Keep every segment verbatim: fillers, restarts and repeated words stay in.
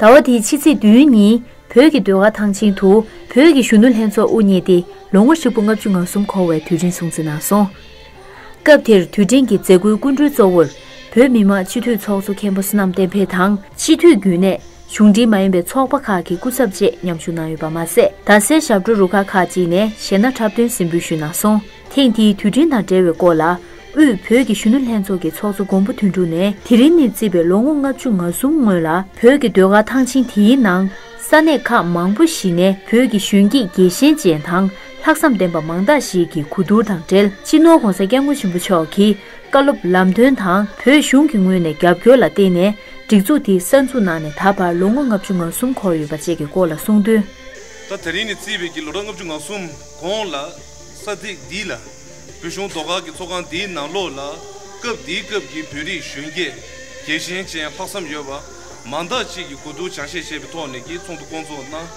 ཟླ་བ་འདིའི་ཕྱི་ཚེས་བདུན་ཉིན་བོད་ཀྱི་ཟློས་གར་ཐང་ཆེན་དུ་བོད་ཀྱི་གཞོན་ནུ་ལྷན་ཚོགས་དབུ་བརྙེས་ཏེ་ལོ་ངོ་ཧྲིལ་པོ་ལྔ་བཅུ་ང་གསུམ་འཁོར་བའི་དུས་དྲན་སྲུང་བརྩི་གནང་སོང་། སྐབས་དེར་དུས་དྲན་གྱི་མཛད་སྒོའི་སྐུ་མགྲོན་གཙོ་བོར་བོད་མི་མང་སྤྱི་འཐུས་ཚོགས་གཙོ་མཁན་པོ་བསོད་ནམས་བསྟན་འཕེལ་དང་། སྤྱི་འཐུས་བརྒྱུད་ནས་གཞུང་འབྲེལ་མ་ཡིན་པའི་ཚོགས་པ་ཁག་གི་སྐུ་ཚབ་བཅས་མཉམ་ཞུགས་གནང་ཡོད་པ་མ་ཟད། རྡ་སའི་ཞབས་བྲོ་རུ་ཁག་ཁག་ཅིག་ནས་གཞས་སྣ་འཁྲབ་སྟོན་གཟིགས་འབུལ་ཞུས་གནང་སོང་། ཐེངས་འདིའི་དུས་དྲན་དང་འབྲེལ་བའི་སྐོར་ལ། དབུས་བོད་ཀྱི་གཞོན་ནུ་ལྷན་ཚོགས་ཀྱི་ཚོགས་གཙོ་མགོན་པོ་དོན་གྲུབ་ནས། དེ་རིང་ནས་བརྩིས་པའི་ལོ་ངོ་ལྔ་བཅུ་ང་གསུམ་སྔོན་ལ། བོད་ཀྱི་ཟློས་གར་ཐང་ཆེན་དེའི་ནང་། ས་གནས་ཁག་མང་པོ་ཞིག་ནས་བོད་ཀྱི་གཞོན་སྐྱེས་རྒྱལ་ཞེན་ཅན་དང་ལྷག་བསམ་ལྡན་པ་མང་དག་ཞིག་གིས་གོ་བསྡུར་དང་འབྲེལ། སྤྱི་ནོར་༧གོང་ས་༧སྐྱབས་མགོན་ཆེན་པོ་མཆོག་གི་བཀའ་སློབ་ལམ་སྟོན་དང་། བོད་གཞུང་གི་ངོས་ནས་རྒྱབ་སྐྱོར་ལ་བརྟེན་ནས། སྒྲིག་འཛུགས་དེ་གསར་འཛུགས་གནང་ནས་ད་བར་ལོ་ངོ་ལྔ་བཅུ་ང་གསུམ་འཁོར་ཡོད་པ་བཅས་ཀྱི་སྐོར་ལ་གསུངས་དོན། ད་དེ་རིང་ནས་བརྩིས་པའི་གི་ལོ་གྲངས་ལྔ་བཅུ་ང་གསུམ་གོང་ལ། ས་སྟེགས་འདི་ལ། བོད་གཞུང་ཟློས་གར་གྱི་ཚོགས་ཁང་འདིའི་ནང་ལོགས་ལ། སྐབས་དེའི་སྐབས་ཀྱི་བོད་རིགས་གཞོན་སྐྱེས། རྒྱལ་ཞེན་ཅན། ལྷག་བསམ་ཡོད་པ་མང་དག་ཅིག་གིས་གོ་བསྡུར་སྦྱང་བཤད་བྱས་པའི་ཐོག་ནས་ཀྱི་ཚོགས་འདུ་བསྐོང་ཚོགས་གནང་།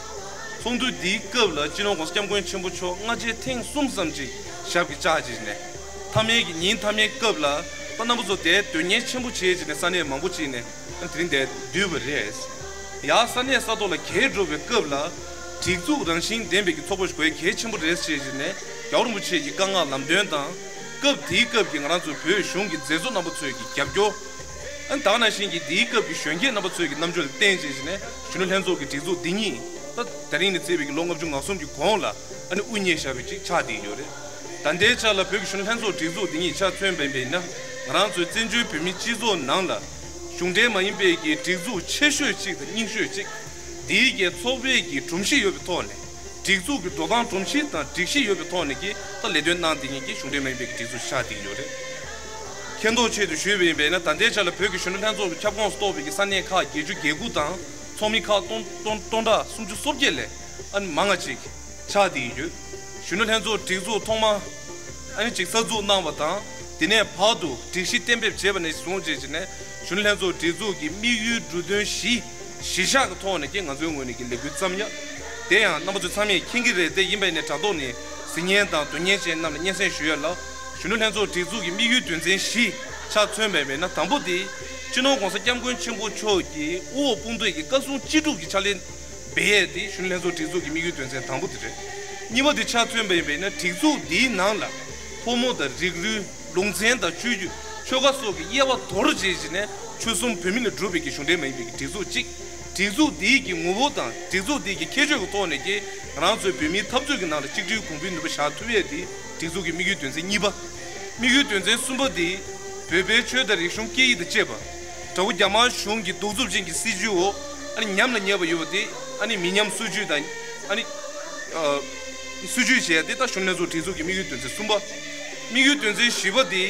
ཚོགས་འདུ་འདིའི་སྐབས་ལ་སྤྱི་ནོར་༧གོང་ས་༧སྐྱབས་མགོན་ཆེན་པོ་མཆོག་སྔ་རྗེས་ཐེངས་གསུམ་ཙམ་ཅིག་ཞབས་ཀྱིས་བཅགས་བྱས་ནས། མཐའ་མའི་གི་ཉིན་མཐའ་མའི་སྐབས་ལ་ད་རྣམ་པ་ཚོ་དེ་དོན་གཉེར་ཆེན་པོ་བྱས་བྱས་ནས་ས་གནས་མང་པོ་ཅིག་ནས་དེ་རིང་འདིར་འདུས་པ་རེད། ཡར་ས་གནས་ས་ཐོག་ལ་གྱེས་འགྲོ་བའི་སྐབས་ལ། སྒྲིག་འཛུགས་རང་བཞིན་ལྡན་པའི་གི་ཚོགས་པ་ཞིག་དགོས་གལ་ཆེན་པོ་རེད་ཅེས་བྱས་ནས་རྒྱལ་བ་རིན་པོ་ཆེ་གི་བཀའ་མངགས་ལམ་སྟོན་དང་། སྐབས་དེའི་སྐབས་ཀྱི་ང་རང་ཚོའི་བོད་གཞུང་གི་མཛད་གཙོ་རྣམ་པ་ཚོའི་གི་རྒྱབ་སྐྱོར། ཨ་ནི་ད་ག་ནང་བཞིན་གྱི་དེའི་སྐབས་ཀྱི་གཞོན་སྐྱེས་རྣམ་པ་ཚོའི་གི་རྣམ་དཔྱོད་ལ་བརྟེན་བྱས་བྱས་ནས་གཞོན་ནུ་ལྷན་ཚོགས་ཀྱི་སྒྲིག་འཛུགས་འདི་ཉིད་ད་དེ་རིང་ནས་བརྩིས་པའི་གི་ལོ་ལྔ་བཅུ་ང་གསུམ་གྱི་གོང་ལ་ཨ་ནི་དབུ་བརྙེས་བཞག་པའི་ཅིག་ཆགས་བསྡད་ཡོད་རེད། ད་ལྟའི་ཆ་ལ་བོད་ཀྱི་གཞོན་ནུ་ལྷན་ཚོགས་སྒྲིག་འཛུགས་འདི་ཉིད་ཆ་མཚོན་པ་ཡིན་པས་ན། ང་རང་ཚོའི་བཙན་བྱོལ་བོད་མིའི་སྤྱི་ཚོགས་ནང་ལ་གཞུང་འབྲེལ་མ་ཡིན་པའི་གི་སྒྲིག་འཛུགས་ཆེ་ཤོས་གཅིག་དང་རྙིང་ཤོས་གཅིག། དེའི་གི་ཚོགས་པའི་གི་སྒྲོམ་གཞི་ཡོད་པའི་ཐོག་ནས། སྒྲིག་འཛུགས་ཀྱི་འགྲོ་སྟངས་སྒྲོམ་གཞི་དང་སྒྲིག་གཞི་ཡོད་པའི་ཐོག་ནས་ཀྱི་ད་ལས་དོན་གནང་བསྡད་མཁན་གྱི་གཞུང་འབྲེལ་མ་ཡིན་པའི་གི་སྒྲིག་འཛུགས་ཆགས་བསྡད་ཀྱི་ཡོད་རེད། མཁྱེན་རྟོགས་ཆེད་དུ་ཞུས་པ་ཡིན་པས་ན། ད་ལྟའི་ཆ་ལ་བོད་ཀྱི་གཞོན་ནུ་ལྷན་ཚོགས་ཀྱི་ཁྱབ་ཁོངས་སུ་གཏོགས་པའི་གི་ས་གནས་ཁག་བརྒྱད་ཅུ་གྱ་དགུ་དང་། ཚོགས་མི་ཁག་སྟོང་སྟོང་སྟོང་ཕྲག་སུམ་ཅུ་སོ་བརྒྱད་ལས་ཨ་ནི་མང་བ་ཅིག་ཆགས་བསྡད་ཀྱི་ཡོད། གཞོན་ནུ་ལྷན་ཚོགས་སྒྲིག་འཛུགས་ཐོག་མ་ཨ་ནི་ཅིག་གསར་འཛུགས་གནང་བ་དང་། དེ་ནས་བར་དུ་སྒྲིག་གཞི་གཏན་འབེབས་བྱས་པ་ནས་བཟུང་བྱས་བྱས་ནས་གཞོན་ནུ་ལྷན་ཚོགས་སྒྲིག་འཛུགས་ཀྱི་དམིགས་ཡུལ་མདོར་བསྡུས་གཞི་གཞི་བཞག་གི་ཐོག་ནས་ཀྱི་ང་ཚོའི་ངོས་ནས་ཀྱི་ལས་འགུལ་བརྩམས་ཡ། དེ་ཡང་རྣམ་པ་ཚོ་ཚང་མས་མཁྱེན་གྱི་རེད། དེ་ཡིན་པ་ཡིན་ནའི་དྲ་ཐོག་ནས་གཟིགས་མཁན་དང་དོན་གཉེར་ཅན་རྣམས་ལ་སྙན་སེང་ཞུ་ཡ་ལ། གཞོན་ནུ་ལྷན་ཚོགས་སྒྲིག་འཛུགས་ཀྱི་དམིགས་ཡུལ་དོན་ཚན་བཞི་ཆ་མཚོན་པ་ཡིན་ན། དང་པོ་དེ་སྤྱི་ནོར་༧གོང་ས་༧སྐྱབས་མགོན་ཆེན་པོ་མཆོག་གི་དབུ་འོག་དཔུང་འདེགས་ཀྱི་བཀའ་གསུང་ཅི་སྒྲུབ་ཀྱི་ཕྱག་ལེན་སྤེལ་ཡས་དེ་གཞོན་ནུ་ལྷན་ཚོགས་སྒྲིག་འཛུགས་ཀྱི་དམིགས་ཡུལ་དོན་ཚན་དང་པོ་དེ་རེད། གཉིས་པ་དེ་ཆ་མཚོན་པ་ཡིན་ན། སྒྲིག་འཛུགས་འདིའི་ནང་ལ་ཕོ་མོ་དང་རིགས་རུས། ལུང་ཚན་དང་ཆོས་བརྒྱུད་ཆོལ་ཁ་སོགས་ཀྱི་དབྱེ་བ་དོར་བྱས་བྱས་ནས་ཆོལ་གསུམ་བོད་མི་ལས་གྲུབ་པའི་གི་གཞུང་འབྲེལ་མ་ཡིན་པའི་གི་སྒྲིག་འཛུགས་གཅིག། སྒྲིག་འཛུགས་འདིའི་གི་ངོ་བོ་དང་སྒྲིག་འཛུགས་འདིའི་གི་ཁྱད་ཆོས་ཀྱི་ཐོག་ནས་ཀྱི་ང་རང་ཚོའི་བོད་མིའི་འཐབ་རྩོད་ཀྱི་ནང་ལ་གཅིག་སྒྲིལ་གོང་འཕེལ་ནུས་པ་བཞག་ཐུབ་ཡས་དེ་སྒྲིག་འཛུགས་ཀྱི་དམིགས་ཡུལ་དོན་ཚན་གཉིས་པ། དམིགས་ཡུལ་དོན་ཚན་གསུམ་པ་དེ་བོད་པའི་ཆོས་དང་རིག་གཞུང་སྐད་ཡིག་དང་བཅས་པ་དགྲ་བོ་རྒྱ་དམར་གཞུང་གི་གདུག་རྩུབ་ཅན་གྱི་སྲིད་བྱུས་འོག་ཨ་ནི་ཉམས་ལ་ཉེས་པ་ཡོད་པ་དེ་ཨ་ནི་མི་ཉམས་སྲིད་བྱུས་དང་ཨ་ནི་ཨ། སྲིད་བྱུས་བྱས་ཏེ་ད་གཞོན་ནུ་ལྷན་ཚོགས་སྒྲིག་འཛུགས་ཀྱི་དམིགས་ཡུལ་དོན་ཚན་གསུམ་པ། དམིགས་ཡུལ་དོན་ཚན་བཞི་པ་དེ།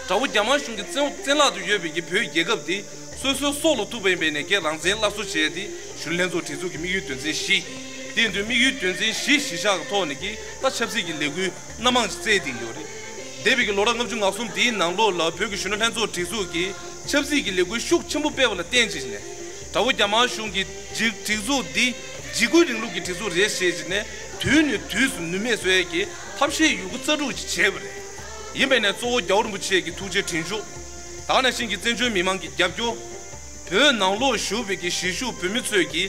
དགྲ་བོ་རྒྱ་དམར་གཞུང་གི་བཙན་བཙན་ལག་ཏུ་ཡོད་པའི་གི་བོད་རྒྱལ་ཁབ་དེ་སོ་སོའི་སྲོག་ལ་ཐུག་པ་ཡིན་པའི་ནས་ཀྱི་རང་བཙན་སླར་གསོ་བྱས་ཏེ་གཞོན་ནུ་ལྷན་ཚོགས་སྒྲིག་འཛུགས་ཀྱི་དམིགས་ཡུལ་དོན་ཚན་བཞི། དེ་ཡིན་དུས་དམིགས་ཡུལ་དོན་ཚན་བཞི་གཞི་བཞག་གི་ཐོག་ནས་ཀྱི་ད་ཆབ་སྲིད་ཀྱི་ལས་འགུལ་སྣ་མང་ཞིག་བསྩལ་བསྡད་ཡོད་རེད། འདས་པའི་གི་ལོ་གྲངས་ལྔ་བཅུ་ང་གསུམ་དེའི་ནང་ལོགས་ལ་བོད་ཀྱི་གཞོན་ནུ་ལྷན་ཚོགས་སྒྲིག་འཛུགས་ཀྱིས་ཆབ་སྲིད་ཀྱི་ལས་འགུལ་ཤུགས་ཆེན་པོ་སྤེལ་བ་ལ་བརྟེན་བྱས་ནས། དགྲ་བོ་རྒྱ་དམར་གཞུང་གི་སྒྲིག་སྒྲིག་འཛུགས་འདི་འཇིགས་སྐུལ་རིང་ལུགས་ཀྱི་སྒྲིག་འཛུགས་རེད་ཞེས་བྱས་ནས་དུས་ནས་དུས་སུ་ནུས་མེད་བཟོ་ཡས་ཀྱི་ཐབས་ཤེས་ཡོད་རྒུ་རྩལ་སྤྲུགས་ཀྱིས་བྱས་པ་རེད། ཡིན་པས་ན་གཙོ་བོ་རྒྱལ་བ་རིན་པོ་ཆེ་གི་ཐུགས་རྗེ་དྲིན་ཆོག། ད་ག་ནང་བཞིན་གྱི་བཙན་བྱོལ་མི་མང་གི་རྒྱབ་སྐྱོར། བོད་ནང་ལོགས་བཞུགས་པའི་གི་གཞིས་བཞུགས་བོད་མི་ཚོས་ཀྱི་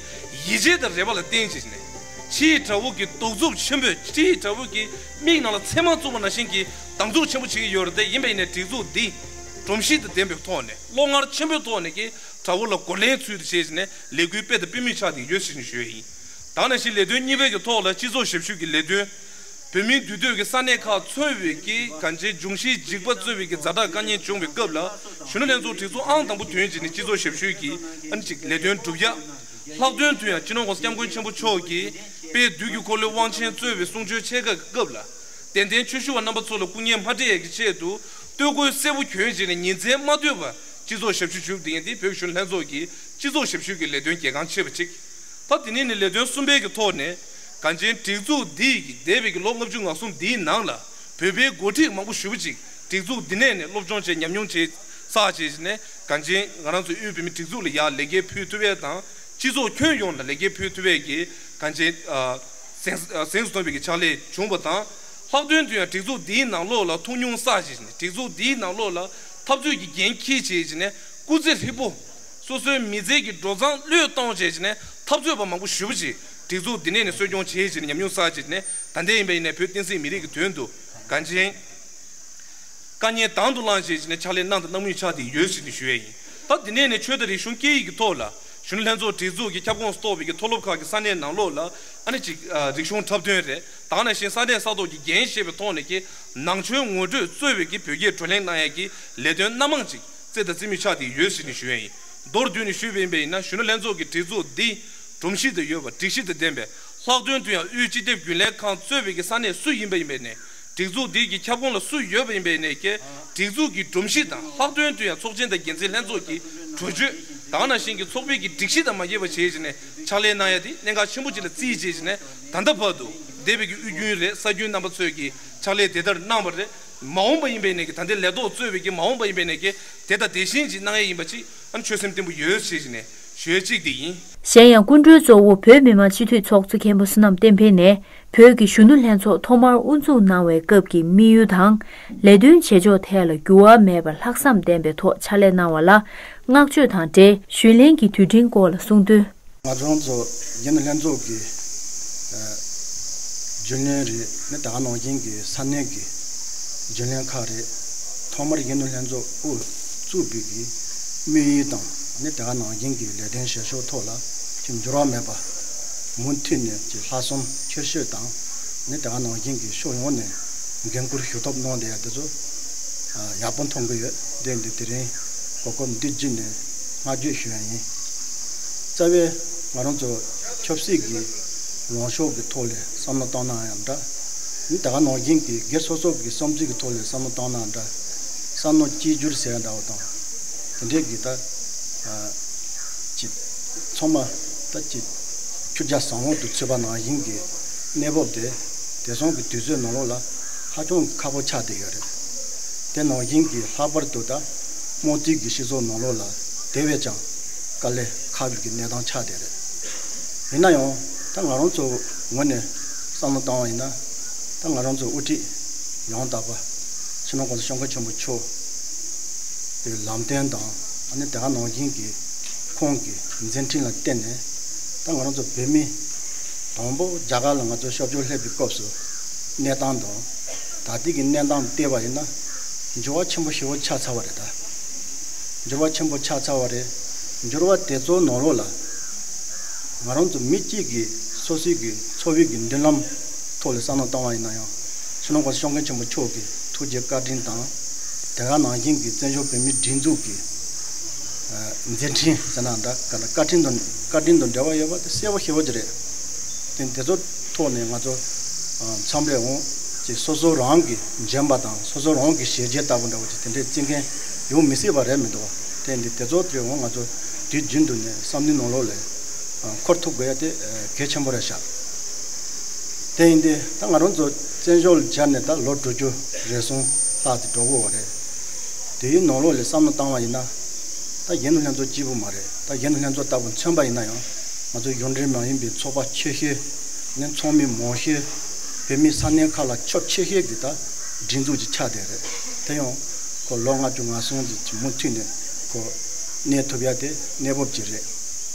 ཡིད་ཆེས་དང་རེ་བ་ལ་བརྟེན་བྱས་ནས་ཕྱིའི་དགྲ་བོ་གི་གདུག་རྩུབ་ཆེན་པོས་ཕྱིའི་དགྲ་བོ་གི་མིག་ནང་ལ་ཚེར་མ་བཙུགས་པ་ནང་བཞིན་གྱི་སྡང་ཟུག་ཆེན་པོ་བྱེད་ཀྱི་ཡོད་རེད་དེ། ཡིན་པས་ན་སྒྲིག་འཛུགས་འདི་སྒྲོམ་གཞི་དང་ལྡན་པའི་ཐོག་ནས་བློ་ངར་ཆེན་པོའི་ཐོག་ནས་ཀྱི་དགྲ་བོ་ལ་གོ་ལའི་ཚུལ་དུ་བྱས་ནས་ལས་འགུལ་སྤེལ་དང་སྤེལ་མུས་ཆགས་ཏེ་ཡོད་ཟེར་ནས་ཞུ་ཡ་ཡིན། ད་ནང་བཞིན་ལས་དོན་གཉིས་པའི་གི་ཐོག་ལ་སྤྱི་ཚོགས་ཞབས་ཞུ་གི་ལས་དོན། བོད་མིའི་འདུས་སྡོད་ཀྱི་ས་གནས་ཁག་མཚོན་པའི་གི་གང་ཅིའི་འབྱུང་བཞིའི་འཇིགས་པ་གཙོས་པའི་གི་ཛ་དྲག་དཀའ་ངལ་བྱུང་བའི་སྐབས་ལ་གཞོན་ནུ་ལྷན་ཚོགས་སྒྲིག་འཛུགས་ཨང་དང་པོ་དོན་བྱས་ནས་སྤྱི་ཚོགས་ཞབས་ཞུའི་གི་ཨ་ནི་ཅིག་ལས་དོན་སྒྲུབ་ཡ། ལྷག་དོན་དུ་ཡང་སྤྱི་ནོར་༧གོང་ས་༧སྐྱབས་མགོན་ཆེན་པོ་མཆོག་གིས་དཔལ་བདུད་ཀྱི་འཁོར་ལོའི་དབང་ཆེན་གཙོས་པའི་གསུང་ཆོས་ཆེ་ཁག་གི་སྐབས་ལ། དད་ལྡན་ཆོས་ཞུ་བ་རྣམ་པ་ཚོ་ལ་སྐུ་ངལ་མ་འཕྲད་ཡས་ཀྱི་ཆེད་དུ་སྟོད་གོས་སེར་པོ་གྱོན་བྱས་ནས་ཉིན་མཚན་མ་སྡོད་པར་སྤྱི་ཚོགས་ཞབས་ཞུ་ཞུས་པ་དེ་ཡིན་ཏེ། བོད་གཞོན་ལྷན་ཚོགས་ཀྱི་སྤྱི་ཚོགས་ཞབས་ཞུ་གི་ལས་དོན་གལ་འགངས་ཆེ་བ་གཅིག། ད་དེ་ནས་ནི་ལས་དོན་གསུམ་པའི་གི་ཐོག་ནས་གངས་ཅན་སྒྲིག་འཛུགས་འདིས་ཀྱི་འདས་པའི་གི་ལོ་ལྔ་བཅུ་ང་གསུམ་འདིའི་ནང་ལ་བོད་པའི་འགོ་ཁྲིད་མང་པོ་ཞེ་པོ་ཅིག་སྒྲིག་འཛུགས་འདི་ནས་ནི་སློབ་སྦྱོང་བྱས་ཉམས་མྱོང་བྱས་བསགས་བྱས་ནས་གངས་ཅན་ང་རང་ཚོའི་དབུས་བོད་མིའི་སྒྲིག་འཛུགས་ལ་ཡར་ལེགས་སྐྱེས་ཕུལ་ཐུབ་ཡས་དང་། སྤྱི་ཚོགས་ཁྱོན་ཡོངས་ལ་ལེགས་སྐྱེས་ཕུལ་ཐུབ་ཡས་ཀྱི་གངས་ཅན་ཨ་གཟེངས་གཟེངས་སུ་ཐོན་པའི་གི་ཕྱག་ལས་བྱུང་བ་དང་། ལྷག་དོན་དུ་ཡང་སྒྲིག་འཛུགས་འདིའི་ནང་ལོགས་ལ་ཐུགས་མྱོང་བསགས་བྱས་ནས་སྒྲིག་འཛུགས་འདིའི་ནང་ལོགས་ལ་འཐབ་རྩོད་ཀྱི་འགན་འཁྱེར་བྱས་བྱས་ནས་སྐུ་ཚེ་ཧྲིལ་པོ། སོ་སོའི་མི་ཚེ་གི་འགྲོ་སྟངས་བློས་གཏོང་བྱས་བྱས་ནས་འཐབ་རྩོད་པ་མང་པོ་ཞེ་པོ་ཅིག་སྒྲིག་འཛུགས་འདི་ནས་ནས་གསོ་སྐྱོང་བྱས་བྱས་ནས་ཉམས་མྱོང་བསགས་བྱས་ནས། ད་ལྟ་ཡིན་པ་ཡིན་ནའི་བོད་བསྟན་སྲིད་མི་རིགས་ཀྱི་དོན་དུ་དཀའ་ཆེན། དཀའ་ངལ་དང་དུ་བླངས་བྱས་བྱས་ནས་ཕྱག་ལས་གནང་དང་གནང་མུས་ཆགས་བསྡད་ཡོད་ཟེར་ནས་ཞུ་ཡས་ཡིན། ད་འདི་ནས་ནས་ཆོས་དང་རིག་གཞུང་སྐད་ཡིག་གི་ཐོག་ལ་གཞོན་ནུ་ལྷན་ཚོགས་སྒྲིག་འཛུགས་ཀྱི་ཁྱབ་ཁོངས་སུ་གཏོགས་པའི་གི་མཐོ་སློབ་ཁག་གི་ས་གནས་ནང་ལོགས་ལ་ཨ་ནི་ཅིག་ཨ་རིག་གཞུང་འཁྲབ་སྟོན་རེད། ད་ག་ནང་བཞིན་ས་གནས་ས་ཐོག་གི་འགན་བཞེས་པའི་ཐོག་ནས་ཀྱི་ནང་ཆོས་ངོ་སྤྲོད་གཙོས་པའི་གི་བོད་སྐད་བགྲོ་གླེང་གནང་ཡས་ཀྱི་ལས་དོན་སྣ་མང་ཅིག་རྩེ་དང་རྩེ་མོ་ཆགས་བསྡད་ཡོད་ཟེར་ནས་ཞུ་ཡས་ཡིན། མདོར་བསྡུས་ནས་ཞུས་པ་ཡིན་པ་ཡིན་ན་གཞོན་ནུ་ལྷན་ཚོགས་ཀྱི་སྒྲིག་འཛུགས་འདི་སྒྲོམ་གཞི་དང་ཡོད་པ་སྒྲིག་གཞི་དང་ལྡན་པའི། ལྷག་དོན་དུ་ཡང་དབུས་སྤྱི་ཁྱབ་རྒྱུན་ལས་ཁང་གཙོས་པའི་གི་ས་གནས་སུ་ཡིན་པ་ཡིན་པ་ཡིན་ནའི། སྒྲིག་འཛུགས་འདི་གི་ཁྱབ་ཁོངས་ལ་སུ་ཡོད་པ་ཡིན་པ་ཡིན་ནའི་ཀྱི་སྒྲིག་འཛུགས་ཀྱི་སྒྲོམ་གཞི་དང་། ལྷག་དོན་དུ་ཡང་ཚོགས་ཆེན་དང་འགན་འཛིན་ལྷན་ཚོགས་ཀྱི་གྲོས་ཆོད་དང་། ནང་བཞིན་གྱི་ཚོགས་པའི་གི་སྒྲིག་གཞི་དང་མ་འགལ་བ་བྱས་བྱས་ནས་ཕྱག་ལས་གནང་ཡ་དེ་གནད་འགག་ཆེན་པོ་ཅིག་ལ་བརྩིས་བྱས་བྱས་ནས་ད་ལྟ་བར་དུ་འདས་པའི་གི་དབུས་རྒྱུན་རེད། ས་རྒྱུན་རྣམ་པ་ཚོས་ཀྱི་ཕྱག་ལས་དེ་ལྟར་གནང་བ་རེད། མ་འོངས་པ་ཡིན་པའི་ནས་ཀྱི་ད་ལྟའི་ལས་ཐོག་གཙོས་པའི་གི་མ་འོངས་པ་ཡིན་པའི་ནས་ཀྱི་དེ་དང་དེ་བཞིན་ཅིག་གནང་ཡས་ཡིན་པ་ཅིག་ཨ་ནི་ཆོད་སེམས་བརྟན་པོ་ཡོད་ཟེར་ནས་ཞུ་ཡས་གཅིག་དེ་ཡིན། གཞན་ཡང་སྐུ་མགྲོན་གཙོ་བོ་བོད་མི་མང་སྤྱི་འཐུས་ཚོགས་གཙོ་མཁན་པོ་བསོད་ནམས་བསྟན་འཕེལ་ནས་བོད་ཀྱི་གཞོན་ནུ་ལྷན་ཚོགས་ཐོག་མར་དབུ་འཛུགས་གནང་བའི་སྐབས་ཀྱི་དམིགས་ཡུལ་དང་ལས་དོན་བྱེད་ཕྱོགས་ཐད་ལ་འགྱུར་བ་མེད་པར་ལྷག་བསམ་ལྡན་པའི་ཐོག་ཕྱག་ལས་གནང་བ་ལ་བསྔགས་བརྗོད་དང་འབྲེལ་གཞོན་ལྷན་གྱི་དུས་དྲན་སྐོར་ལ་གསུངས་དོན། ང་ཚོ་རྒྱུན་ལས་ཚོགས་ཀྱི་རྒྱུན་ལས་རེད། ནི་ད་ག་ནང་བཞིན་གྱི་ས་གནས་ཀྱི་རྒྱུན་ལས་ཁག་རེད། ཐོག་མར་རྒྱུན་ལས་ཚོགས་དབུ་བཙུགས་པའི་གི་དམིགས་ཡུལ་དང་། ནི་ད་ག་ནང་བཞིན་གྱི་ལས་དོན་བྱེད་ཕྱོགས་ཐོག་ལ་ཅིག་འགྱུར་བ་མེད་པ་མུ་མཐུད་ནས་ཀྱི་ལྷག་བསམ་ཆེ་ཤོས་དང་། ནི་ད་ག་ནང་བཞིན་གྱི་ཕྱོགས་ཡོངས་ནས་འགན་འཁུར་ཞུ་ཐབས་གནང་བསྡད་ཡ་དེ་ཚོ་ཡག་པོ་མཐོང་གི་ཡོད། དེ་འདི་དེ་རིང་གོ་སྐབས་འདི་བརྒྱུད་ནས་བསྔགས་བརྗོད་ཞུ་ཡ་ཡིན། རྩ་བའི་ང་རང་ཚོ་ཆབ་སྲིད་ཀྱི་ལངས་ཕྱོགས་ཀྱི་ཐོག་ལ་བསམ་བློ་བཏང་ན་ཡང་འདྲ། ནི་ད་ག་ནང་བཞིན་གྱི་སྒེར་སོ་སོ་གི་བསམ་ཚུལ་གྱི་ཐོག་ལ་བསམ་བློ་བཏང་ན་འདྲ། བསམ་བློ་གཅིག་གྱུར་ཟེར་ཡ་འདྲ་བོ་དང་། དེ་འདྲས་ཀྱི་ད་ཅིག་ཚང་མ་ད་ཅིག་ཁྱུ་རྒྱ་བཟང་བོ་དུ་ཚུད་པ་ནང་བཞིན་གྱི་གནས་བབ་དེ་དེང་སང་གི་དུས་ཚོད་ནང་ལོགས་ལ་ཧ་ཅང་གི་ཁག་པོ་ཆགས་བསྡད་ཡོད་རེད། དེ་ནང་བཞིན་གྱི་ལྷག་པར་དུ་ད་དམངས་གཙོའི་གི་སྤྱི་ཚོགས་ནང་ལོགས་ལ་དེ་བས་ཀྱང་དཀའ་ལས་ཁག་པོའི་གི་གནས་སྟངས་ཆགས་བསྡད་རེད། ཡིན་ན་ཡང་ད་ང་རང་ཚོ་ངོས་ནས་བསམ་བློ་བཏང་བ་ཡིན་ན། ད་ང་རང་ཚོ་དབུ་ཁྲིད་ཡང་དག་པ་སྤྱི་ནོར་༸གོང་ས་༸སྐྱབས་མགོན་ཆེན་པོ་མཆོག་གི་ལམ་སྟོན་དང་། ཨ་ནི་དེ་ག་ནང་བཞིན་གྱི་ཁོང་གི་མཛད་འཕྲིན་ལ་བརྟེན་ནས་ད་ང་རང་ཚོ་བོད་མི་དང་པོ་རྒྱ་གར་ལ་ང་ཚོ་ཕྱོགས་བཅུར་སླེབས་པའི་སྐབས་སུ་གནས་སྟངས་དང་། ད་ལྟའི་གི་གནས་སྟངས་བལྟས་པ་ཡིན་ན་འགྱུར་བ་ཆེན་པོ་ཞེ་པོ་ཆགས་ཚར་བ་རེད། ད་འགྱུར་བ་ཆེན་པོ་ཆགས་ཚར་བ་རེད། འགྱུར་བ་དེ་ཚོའི་ནང་ལོགས་ལ་ང་རང་ཚོ་མི་གཅིག་གིས་སོ་སོའི་གི་འཚོ་བའི་གི་མདུན་ལམ་ཐོག་ལ་བསམ་བློ་བཏང་བ་ཡིན་ན་ཡང་། སྤྱི་ནོར་༸གོང་ས་༸སྐྱབས་མགོན་ཆེན་པོ་མཆོག་གི་ཐུགས་རྗེ་བཀའ་དྲིན་དང་། དེ་ག་ནང་བཞིན་གྱི་བཙན་བྱོལ་བོད་མིའི་སྒྲིག་འཛུགས་ཀྱི་ཨ་མཛད་འཕྲིན་ཟེར་ན་འདྲ། ག་ལ་བཀའ་དྲིན་དང་བཀའ་དྲིན་དང་འབྲེལ་བ་ཡོད་པ་དེ་གསལ་པོ་ཞེ་པོ་ཅིག་རེད། དེ་དེ་ཚོ་ཐོག་ནས་ང་ཚོ་ཨ་མཚམས་རེ་འོང་ཅིག་སོ་སོ་རང་གི་འཇོན་པ་དང་སོ་སོ་རང་གི་བྱས་རྗེས་ལྟ་བུ་འདྲ་བོ་ཅིག་དེ་འདྲའི་བརྩི་མཁན་ཡོང་མི་སྲིད་པ་རེད་མི་འདུག་བ། དེ་འདི་དེ་ཚོ་དེ་འོང་ང་ཚོ་དུས་རྒྱུན་དུ་ནས་བསམ་བློའི་ནང་ལོགས་ལ་འཁོར་ཐུབ་དགོས་ཡ་དེ་གལ་ཆེན་པོ་རེད་ཤག་དེ་ཡིན་དུས་ད་ང་རང་ཚོ་བཙན་བྱོལ་སྦྱར་ནས་ད་ལོ་དྲུག་ཅུ་རེ་ཟུང་ལྷག་ཙམ་འགྲོ་གི་ཡོད་རེད། དེའི་ནང་ལོགས་ལ་བསམ་བློ་བཏང་བ་ཡིན་ན། ད་རྒྱུན་ལས་ཚོགས་གཅིག་པུ་མ་རེད། ད་རྒྱུན་ལས་ཚོགས་ལྟ་བུ་མཚོན་པ་ཡིན་ན་ཡང་ང་ཚོ་གཞུང་འབྲེལ་མ་ཡིན་པའི་ཚོགས་པ་ཆེ་ཤོས་ནས་ཚོགས་མི་མང་ཤོས་བོད་མིའི་ས་གནས་ཁག་ལ་ཁྱབ་ཆེ་ཤོས་ཀྱི་ད་སྒྲིག་འཛུགས་ཅིག་ཆགས་བསྡད་རེད། དེ་ཡང་ཁོ་ལོ་ལྔ་བཅུ་ང་གསུམ་ཙམ་གྱི་མུ་མཐུད་ནས་ཁོ་གནས་ཐུབ་ཡ་དེ་གནས་བབ་ཅིག་རེད།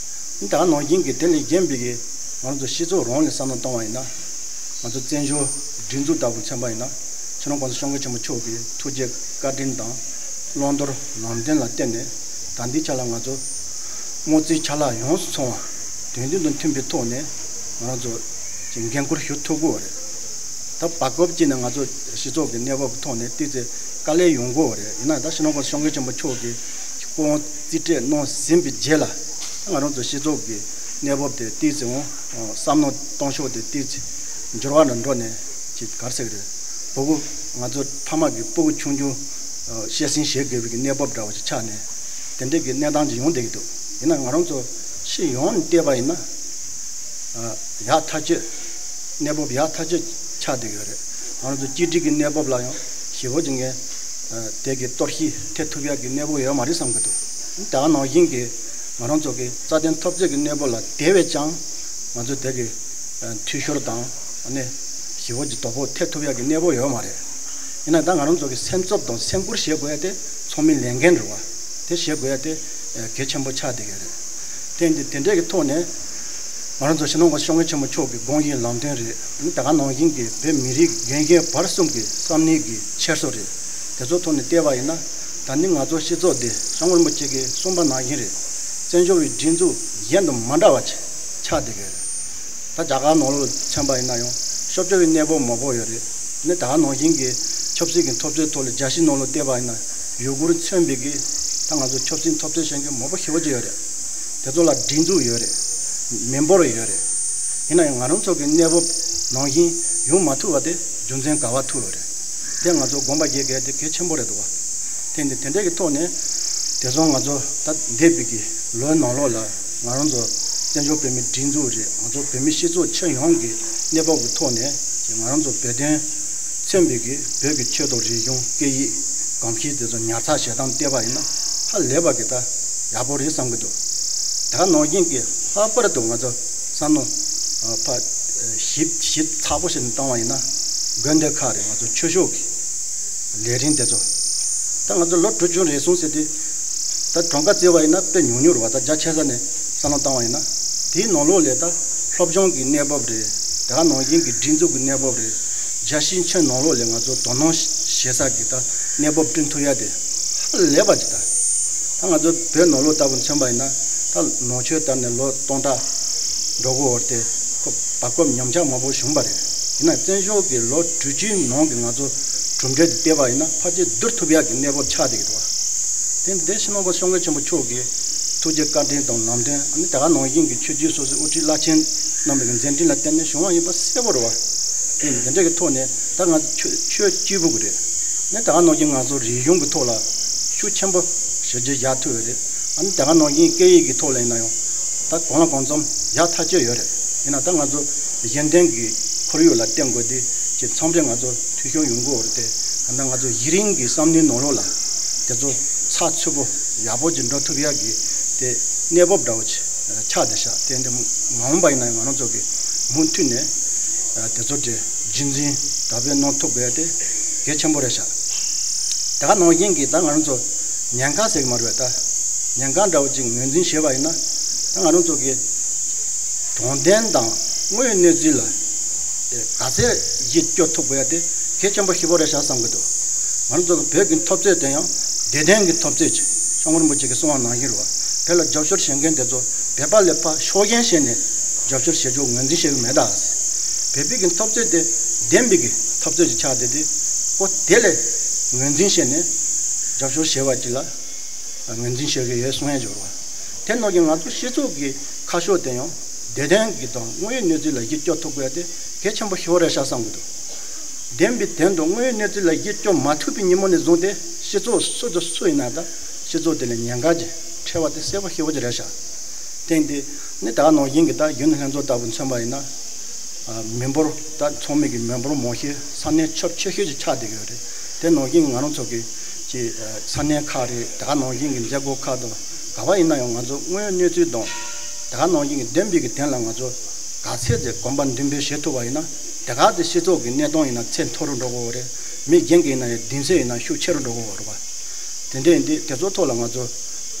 ད་ནང་བཞིན་གྱི་དེ་ལས་གཞན་པའི་གི་ང་ཚོ་སྤྱི་ཚོགས་རང་ལ་བསམ་བློ་བཏང་བ་ཡིན་ན། ང་ཚོ་བཙན་བྱོལ་སྒྲིག་འཛུགས་ལྟ་བུ་མཚོན་པ་ཡིན་ན། སྤྱི་ནོར་༸གོང་ས་༸སྐྱབས་མགོན་ཆེན་པོ་མཆོག་གི་ཐུགས་རྗེ་བཀའ་དྲིན་དང་བླང་དོར་ལམ་སྟོན་ལ་བརྟེན་ནས་ད་ལྟའི་ཆ་ལ་ང་ཚོ་དམངས་གཙོའི་ཆ་ལག་ཡོངས་སུ་ཚང་བ་དོན་དམ་དང་མཐུན་པའི་ཐོག་ནས་ང་རང་ཚོ་གི་འགན་འཁུར་ཞུ་ཐུབ་དགོས་པ་རེད། ད་བར་སྐབས་ཅིག་ནས་ང་ཚོ་སྤྱི་ཚོགས་ཀྱི་གནས་བབ་ཀྱི་ཐོག་ནས་ཏོག་ཙམ་དཀའ་ལས་ཡོང་དགོས་པ་རེད། ཡིན་ན་ད་སྤྱི་ནོར་༸གོང་ས་༸སྐྱབས་མགོན་ཆེན་པོ་མཆོག་གིས་སྐུ་དབང་རྩིས་སྤྲོད་གནང་ཟིན་པའི་རྗེས་ལ་ང་རང་ཚོ་སྤྱི་ཚོགས་ཀྱི་གནས་བབ་དེ་ཏོག་ཙམ་འོང་བསམ་བློ་གཏོང་ཕྱོགས་དེ་ཏོག་ཙམ་འགྱུར་བ་ལ་འགྲོ་ནས་ཅིག་ག་རེ་ཟེར་གི་རེད། ཕྲུ་གུ་ང་ཚོ་ཕ་མ་གི་ཕྲུ་གུ་ཆུང་ཆུང་བཤད་སྲིང་བྱེད་དགོས་པའི་གི་གནས་བབ་འདྲ་བོ་ཅིག་ཆགས་ནས་དེ་འདྲའི་གི་གནས་སྟངས་ཅིག་ཡོང་བསྡད་ཀྱི་འདུག་ཡིན་ན་ང་རང་ཚོ་ཕྱི་ཡོངས་ནས་བལྟས་པ་ཡིན་ན། ཡག་ཐག་ཆོད། གནས་བབ་ཡག་ཐག་ཆོད་ཆགས་བསྡད་ཡོད་རེད། ང་རང་ཚོ་གཅིག་སྒྲིལ་གྱི་གནས་བབ་ལ་ཡང་ཞེ་པོ་ཅིག་ངས་དེ་གི་གཏོར་བཤིག་ཐེབས་ཐུབ་ཡག་གི་གནས་བབ་ཡོད་མ་རེད་བསམ་གྱི་འདུག་ད་ག་ནང་བཞིན་གྱི་ང་རང་ཚོ་གི་རྩ་དོན་འཐབ་རྩོད་ཀྱི་གནས་བབ་ལ་དེ་བས་ཀྱང་ང་ཚོ་དེ་གི་འཐུས་ཤོར་དང་ཨ་ནི་ཞེ་པོ་ཅིག་དོ་ཕོག་ཐེབས་ཐུབ་ཡག་གི་གནས་བབ་ཡོད་མ་རེད། ཡིན་ན་ད་ང་རང་ཚོ་གི་སེམས་འཚབ་དང་སེམས་ཁུར་བྱེད་དགོས་ཡ་དེ་ཚང་མའི་ལས་འགན་རེད་བ། དེ་བྱེད་དགོས་ཡ་དེ་ གལ་ཆེན་པོ་ཆགས་བསྡད་ཡོད་རེད། དེ་འདི་དེ་འདྲས་ཀྱི་ཐོག་ནས་ང་རང་ཚོ་སྤྱི་ནོར་གོང་ས་སྐྱབས་མགོན་ཆེན་པོ་མཆོག་གི་དགོངས་གཞི་ལམ་སྟོན་རེད། ད་ག་ནང་བཞིན་གྱི་བོད་མི་རིགས་རྒན་གཞོན་བར་གསུམ་གྱི་བསམ་ནུས་ཀྱི་འཁྱེར་སོ་རེད། དེ་ཚོ་ཐོག་ནས་བལྟས་པ་ཡིན་ན། ད་ནི་ང་ཚོ་སྤྱི་ཚོགས་འདི་སྐྱབས་མགོན་རིན་པོ་ཆེ་གིས་གསུངས་པ་ནང་བཞིན་རེད། བཙན་བྱོལ་བའི་སྒྲིག་འཛུགས་གཞན་དང་མ་འདྲ་བ་ཆགས་བསྡད་ཡོད་རེད། ད་རྒྱ་གར་ནང་ལོགས་མཚོན་པ་ཡིན་ན་ཡང་ཤོབ་ཆོབ་ཀྱི་གནས་བབ་མང་པོ་ཡོད་རེད། ནི་ད་ག་ནང་བཞིན་གྱི་ཆབ་སྲིད་ཀྱི་འཐབ་རྩོད་ཐོག་ལ་རྒྱལ་སྤྱིའི་ནང་ལོགས་བལྟས་པ་ཡིན་ན་ཡུ་གུར་མཚོན་པའི་གི་ད་ང་ཚོ་ཆབ་སྲིད་འཐབ་རྩོད་བྱེད་མཁན་མང་པོ་ཞེ་པོ་ཅིག་ཡོད་རེད། དེ་ཚོ་ལ་སྒྲིག་འཛུགས་ཡོད་རེད། མི་འབོར་ཡོད་རེད། ཡིན་ན་ཡང་ང་རང་ཚོ་གི་གནས་བབ་ནང་བཞིན་ཡོང་མ་ཐུབ་པ་དེ་རྒྱུ་མཚན་ག་བ་ཐུག་ཡོད་རེད། དེ་ང་ཚོ་དགོངས་པ་བཞེས་དགོས་དེ་གལ་ཆེན་པོ་རེད་འདུག་བ། དེ་འདི་དེ་འདྲ་གི་ཐོག་ནས་དེ་ཚོ་ང་ཚོ་ད་འདས་པའི་གི་ལོའི་ནང་ལོགས་ལ་ང་རང་ཚོ་བཙན་བྱོལ་བོད་མིའི་སྒྲིག་འཛུགས་རེད། ང་ཚོ་བོད་མི་སྤྱི་ཚོགས་སྤྱི་ཡོངས་ཀྱི་གནས་བབ་ཀྱི་ཐོག་ནས་ཀྱི་ང་རང་ཚོ་བོད་དོན་མཚོན་པའི་གི་བོད་ཀྱི་ཆོས་དང་རིག་གཞུང་སྐད་ཡིག་གོམས་གཤིས་དེ་ཚོ་ཉར་ཚགས་བྱེད་སྟངས་བལྟས་པ་ཡིན་ན་ཧ་ལས་པ་གི་ད་ཡག་པོ་རེད་བསམ་གི་འདུག་ད་ག་ནང་བཞིན་གྱི་ལྷག་པར་དུ་ང་ཚོ་བསམ་བློ་ཨ་ཕ་ཞིབ་ཞིབ་ཚགས་པོ་ཞིག་བཏང་བ་ཡིན་ན་དགོན་སྡེ་ཁག་རེད། ང་ཚོ་ཆོས་ཕྱོགས་ཀྱི་ལས་རིམ་དེ་ཚོ་ད་ང་ཚོ་ལོ་དྲུག་ཅུ་རེ་ཟུང་ཟེར་དུས་ད་གྲངས་ཀ་བརྩིས་པ་ཡིན་ན་དཔེ་ཉུང་ཉུང་རེད་བ། ད་རྒྱ་ཆེ་ས་ནས་བསམ་བློ་བཏང་བ་ཡིན་ན་དེའི་ནང་ལོགས་ལས་ད་སློབ་སྦྱོང་གི་གནས་བབ་རེད། དེ་ག་ནང་བཞིན་གྱི་སྒྲིག་འཛུགས་ཀྱི་གནས་བབ་རེད། རྒྱལ་སྤྱིའི་ཁྱོན་ནང་ལོགས་ལས་ང་ཚོ་དོ་སྣང་བྱེད་ས་གི་ད་གནས་བབ་བསྐྲུན་ཐུབ་ཡ་དེ་ཧ་ལས་པ་ཅིག་ད་ད་ང་ཚོ་བོད་ནང་ལོགས་ལྟ་བུ་མཚོན་པ་ཡིན་ན་ད་ནང་ཆོས་ལྟར་ནས་ལོ་སྟོང་ཕྲག་འགྲོ་གི་ཡོད་རེད་དེ། ཁོ་བར་སྐབས་ཉམས་ཆག་མང་པོ་བྱུང་བ་རེད། ཡིན་ན་བཙན་བྱོལ་གྱི་ལོ་དྲུག་ཅུའི་ནང་གི་ང་ཚོ་གྲུབ་འབྲས་དེ་བལྟས་པ་ཡིན་ན་ཕལ་ཆེར་བསྡུར་ཐུབ་ཡག་གི་གནས་བབ་ཆགས་བསྡད་ཀྱི་འདུག་བ། དེ་འདི་སྤྱི་ནོར་གོང་ས་སྐྱབས་མགོན་ཆེན་པོ་མཆོག་གི་ཐུགས་རྗེ་བཀའ་དྲིན་དང་ལམ་སྟོན། ཨ་ནི་དེ་ག་ནང་བཞིན་གྱི་ཆོས་བརྒྱུད་སོ་སོའི་དབུ་ཁྲིད་བླ་ཆེན་རྣམ་པའི་མཛད་འཕྲིན་ལ་བརྟེན་ནས་བྱུང་བ་ཡིན་པ་གསལ་པོ་རེད་བ། དེ་འདི་འདྲ་གི་ཐོག་ནས་ད་ང་ཚོ་ཆོས་ཆོས་གཅིག་པུ་གི་རེད། ནས་དེ་ག་ནང་བཞིན་ང་ཚོ་རིག་གཞུང་གི་ཐོག་ལ་ཤུགས་ཆེན་པོ་བྱས་རྗེས་བཞག་ཐུབ་ཡོད་རེད། ཨ་ནི་དེ་ག་ནང་བཞིན་སྐད་ཡིག་གི་ཐོག་ལ་ཡིན་ན་ཡང་ད་གང་ལ་གང་འཚམ་ཡག་ཐག་ཆོད་ཡོད་རེད། ཡིན་ན་ད་ང་ཚོ་གཞན་དོན་གྱི་ཁོར་ཡུག་ལ་བརྟེན་དགོས་དེ་ཅིག་མཚམས་རེ་ང་ཚོ་འཐུས་ཤོར་ཡོང་གི་ཡོད་རེད་དེ། ད་ང་ཚོ་ཡིག་རིགས་ཀྱི་བསམ་བློའི་ནང་ལོགས་ལ་དེ་ཚོ་ཚགས་ཚུད་པོ་ཡག་པོ་ཅིག་འགྲོ་ཐུབ་ཡག་གི་དེ་གནས་བབ་འདྲ་བོ་ཅིག་ཆགས་བསྡད་ཤག་དེ་འདི་མ་འོངས་པ་ཡིན་ན་ཡང་ང་རང་ཚོ་གི་མུ་མཐུད་ནས་དེ་ཚོ་དེ་རྒྱུན་འཛིན་དར་སྤེལ་གནང་ཐུབ་དགོས་དེ་གལ་ཆེན་པོ་རེད་ཤག་དེ་ག་ནང་བཞིན་གྱི་ད་ང་རང་ཚོ་ཉེན་ཁ་ཟེར་གི་མ་རེད་པས། ད་ཉེན་ཁ་འདྲ་བོ་ཅིག་ངོས་འཛིན་བྱས་པ་ཡིན་ན་ད་ང་རང་ཚོ་གི་དྲང་བདེན་དང་དངོས་ཡོད་གནས་ཚུལ་ལ་ག་ཚད་གཞི་བཅོལ་ཐུབ་དགོས་ཡ་དེ་གལ་ཆེན་པོ་ཞེ་པོ་རེད་ཤག་བསམ་གི་འདུག་ང་རང་ཚོ་གི་བོད་ཀྱི་འཐབ་རྩོད་དེ་ཡང་བདེན་དོན་གྱི་འཐབ་རྩོད་ཅིག་སྐྱབས་མགོན་རིན་པོ་ཆེ་གིས་གསུངས་པ་ནང་བཞིན་རེད་བ། བོད་ལ་རྒྱབ་སྐྱོར་བྱེད་མཁན་དེ་ཚོ་བོད་པ་ལས་ཕར་ཕྱོགས་ཞེན་བྱས་ནས་རྒྱབ་སྐྱོར་བྱེད་རྒྱུ་ངོས་འཛིན་བྱེད་ཀྱི་མེད་ད། བོད་པའི་གི་འཐབ་རྩོད་དེ་བདེན་པའི་གི་འཐབ་རྩོད་ཅིག་ཆགས་བསྡད་དེ་ཁོ་དེ་ལས་ངོས་འཛིན་བྱས་ནས་རྒྱབ་སྐྱོར་བྱེད་པ་ཅིག་ལ་ངོས་འཛིན་བྱེད་ཀྱི་ཡོད་གསུང་ཡ་འབྱོར་བ། དེ་ནང་བཞིན་ང་ཚོ་སྤྱི་ཚོགས་ཀྱི་ཁ་ཕྱོགས་དེ་ཡང་བདེན་དོན་གྱི་དང་དངོས་ཡོད་གནས་ཚུལ་ལ་གཞི་བཅོལ་ཐུབ་དགོས་ཡ་དེ་གལ་ཆེན་པོ་ཞེ་པོ་རེད་ཤག་བསམ་གྱི་འདུག་བདེན་པའི་དོན་དུ་དངོས་ཡོད་གནས་ཚུལ་ལ་གཞི་བཅོལ་མ་ཐུབ་པའི་ཉིན་མོ་ནས་བཟུང་སྟེ་སྤྱི་ཚོགས་སུ་དང་སུ་ཡིན་ན་ད་སྤྱི་ཚོགས་དེ་ལ་ཉེན་ཁ་ཅིག་འཕྲད་པ་དེ་གསལ་པོ་ཞེ་པོ་ཅིག་རེད་ཤག་དེ་འདི་ནི་ད་ག་ནང་བཞིན་གྱི་ད་གཞོན་ནུ་ལྷན་ཚོགས་ལྟ་བུ་མཚོན་པ་ཡིན་ན། ཨ་མི་འབོར་ད་ཚང་མས་ཀྱི་མི་འབོར་མང་ཤོས་ས་གནས་ཁྱབ་ཆེ་ཤོས་ཅིག་ཆགས་བསྡད་ཀྱི་ཡོད་རེད། དེ་ནང་བཞིན་ང་རང་ཚོ་གི་ཅིག་ས་གནས་ཁག་རེད། ད་ག་ནང་བཞིན་གྱི་མཛད་སྒོ་ཁག་དང་ག་བ་ཡིན་ན་ཡང་ང་ཚོ་དངོས་ཡོད་གནས་ཚུལ་དང་ད་ག་ནང་བཞིན་གྱི་བདེན་པའི་གི་དོན་ལ་ང་ཚོ་ག་ཚད་ཅིག་གོམ་པ་མདུན་སྤོས་བྱེད་ཐུབ་པ་ཡིན་ན་དེ་ག་ཚད་སྤྱི་ཚོགས་ཀྱི་གནས་སྟངས་ཡིན་ན་ཚད་མཐོ་རུ་འགྲོ་གི་ཡོད་རེད། མི་རྒན་གྱི་ཡིན་ན་ཡང་གདུང་སེམས་ཡིན་ན་ཤུགས་ཆེ་རུ་འགྲོ་གི་ཡོད་རེད་པ། དེ་འདྲ་ཡིན་དུས་དེ་ཚོ་ཐོག་ལ་ང་ཚོ་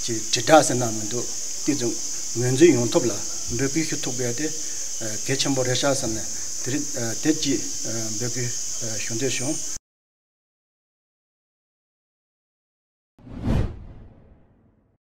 ཅིག་དྲིལ་བསྒྲགས་ཟེར་ན་མི་འདུག་ཏོག་ཙམ་ངོས་འཛིན་ཡོང་ཐབས་ལ་འབོད་སྐུལ་ཞུ་ཐུབ་དགོས་དེ་གལ་ཆེན་པོ་རེད་ཤག་བསམ་ནས་དེ་རིང་དེ་ཅིག་འབོད་སྐུལ་ཞུ་འདོད་བྱུང་།